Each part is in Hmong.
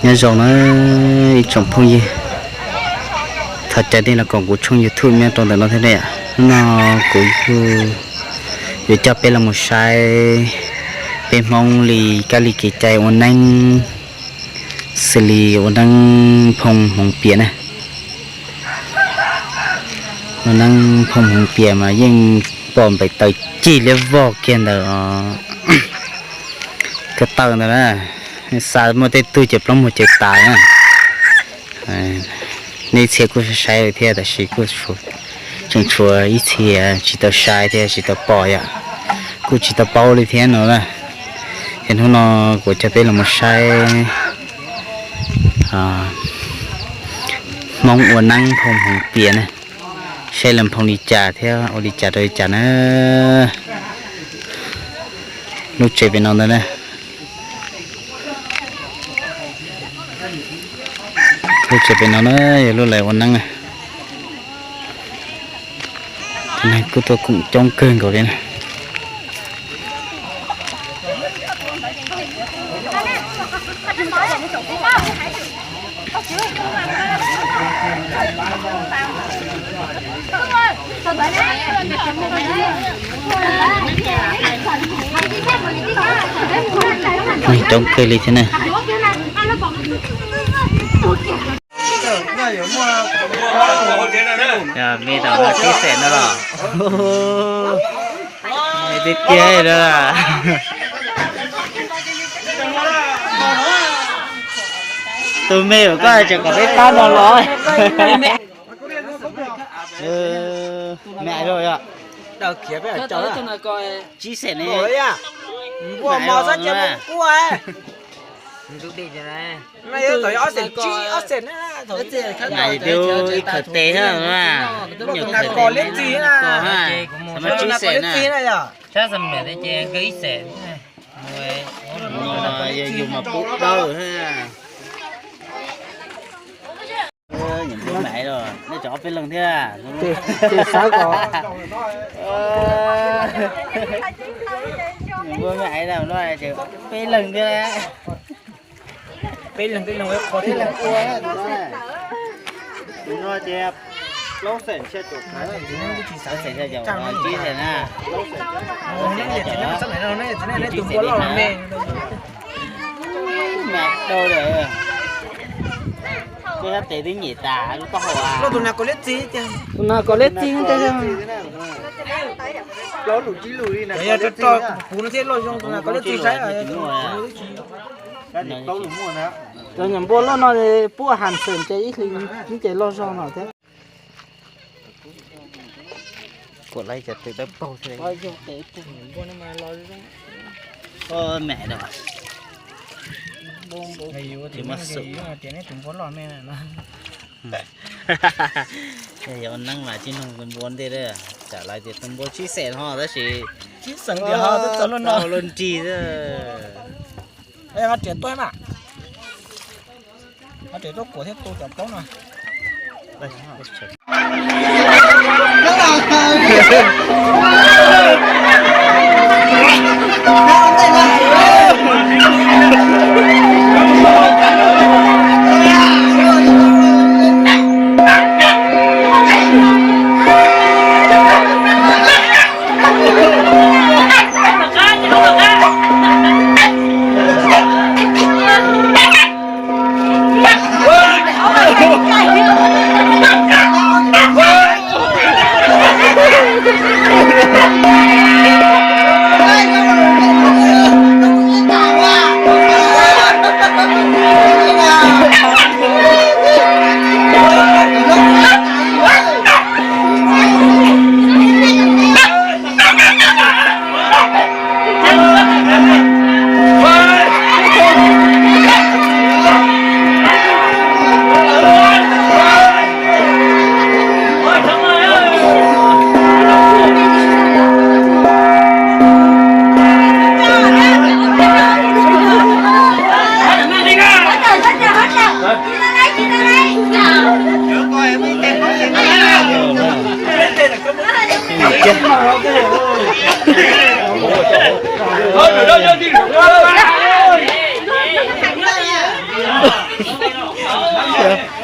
Nyob zoo na ib tsoom phooj ywg, thov caw nej los koom kuv tshooj YouTube nyob rau ntawm no thiab ne. Hnub no kuv yuav coj peb los mus saib peb Hmoob li kab li kev cai ua neeb, xws li ua neeb phoo hmoov pias na. Ua neeb phoo hmoov pias mas yeej pom nplaim taws cig liab vog kiag ntawm ko taw ntawd na. Xa muaj tej tug ces plaub muag ces tas na. Nej txhia kuj saib lawm thiab tab sis kuj tseem tshuav ib txhia tsis tau saib thiab tsis tau pom yom, kuj tsis tau paub li thiab no na. Ces hnub no kuv coj peb los mus saib Hmoob ua neeb phoo hmoov pias na, saib lawv phoo li cas thiab ua li cas rau li cas na. Lub tsev pem no ntag na. Lub tsev pem no na yog lub lawv ua neeb na. Tus neeg kuj tuaj koom coob kawg nkaus li na. Neeg coob kawg li thiab na. Me tam no tsib xees no los? Tiag tiag li. Tus me uas koj tseem kom peb pab no los? Me ais los yog? Tsib xees ne. Ais tus ib khawv tes thiab, nyuam qhuav tes ko ha, mas tsib xees na. Yog yus mas pub dawb ha. Nyiam npua me ais los nej cov ob peb leeg thiab. Nyiam npua me ais los no ces peb leeg thiab. Peb leeg peb leeg ua qhov thiab. Tus no ces plaub xees xya caum, plaub xees xya caum, tsib xees na. Tus npua loj me, koj sab tes twb nyem tas lub taub hau. Tus no kom liab txig ntag. Yog rau kuv no thiab loj zoo, tus no kom liab txig saib. Cov nyuam npua loj no pub has xeem ces ib hlis ces loj zog no thiab. Kuam laiv cov tes dawb paug thiab. Me da, tus npua loj me no. Yog ua neeb mas tsis nug tus npua ntej, tsam lawv tias tus npua tsib xees ho tab sis tsib xees tias ho twb txog lub no lub nrig. Riam tuaj mas, riam tuaj kuam thiab tu cov plaub no.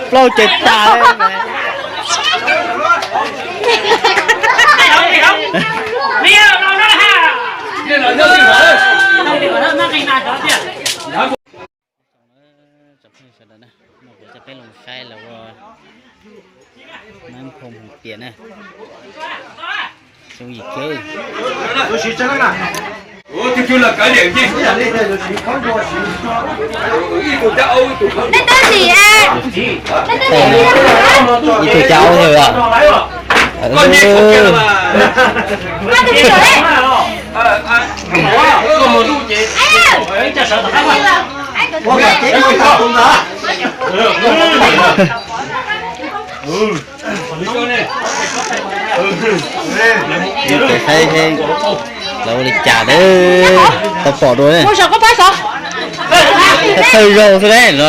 Plaub ces tas. Tsoom phooj ywg sawv daws na, no kuv coj peb los saib lawv ua nab phoo hwm tiam na. Zoo yim kiag. Ib tug caj aub thiab. Saib seb lawv ua li cas na, tau pom dua. Thawj zaug xwb na no.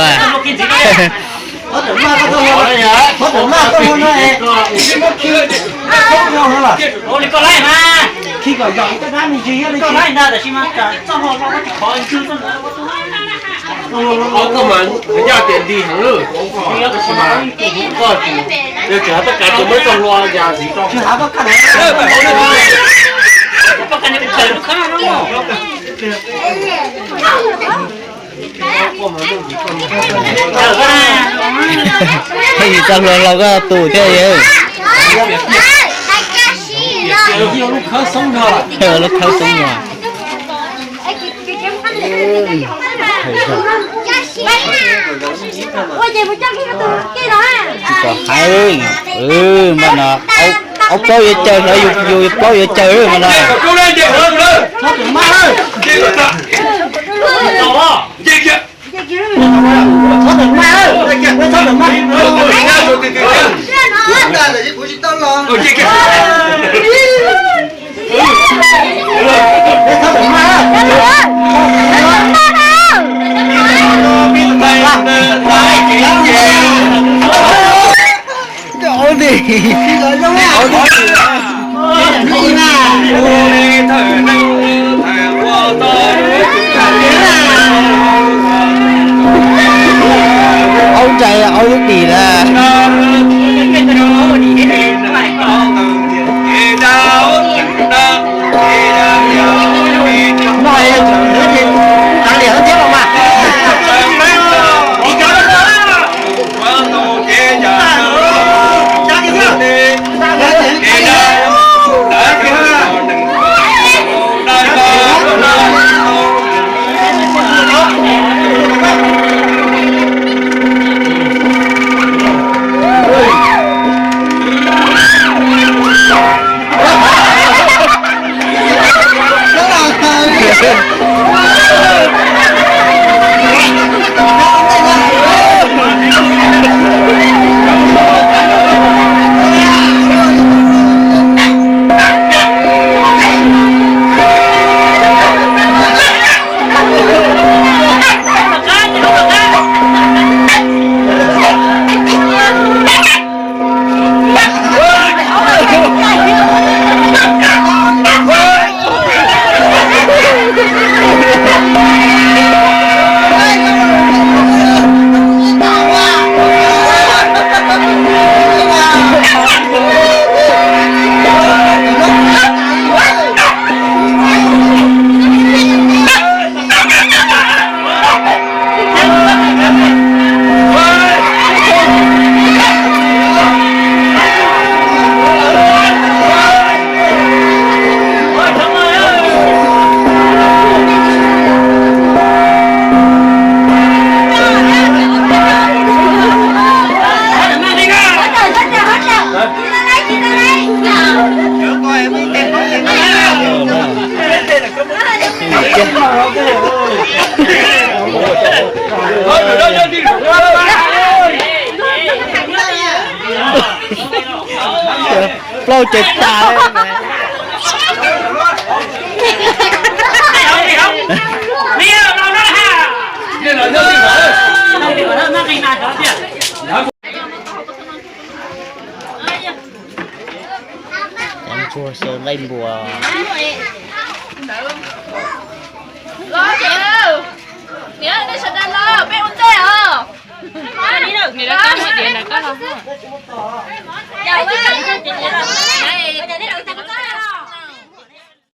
Koj mas yaj tias nti heev lawm, koj tsis, yog tsis hais txoj kab tsis muaj txoj hlua yas ntxiv rau. Txoj hlua hlau koj tus thiab. Lub khawb xoob no. Tsis tau hais, npaj no aub plaub yuav caws, yus plaub yuav caws npaj no. Aub ntshai aub lub dim na. Plaub ces tas. Ntsuag xyaw nqaij npua. Los, nej sawv daws los, peb ua ntej os. Peb tsis muaj tog.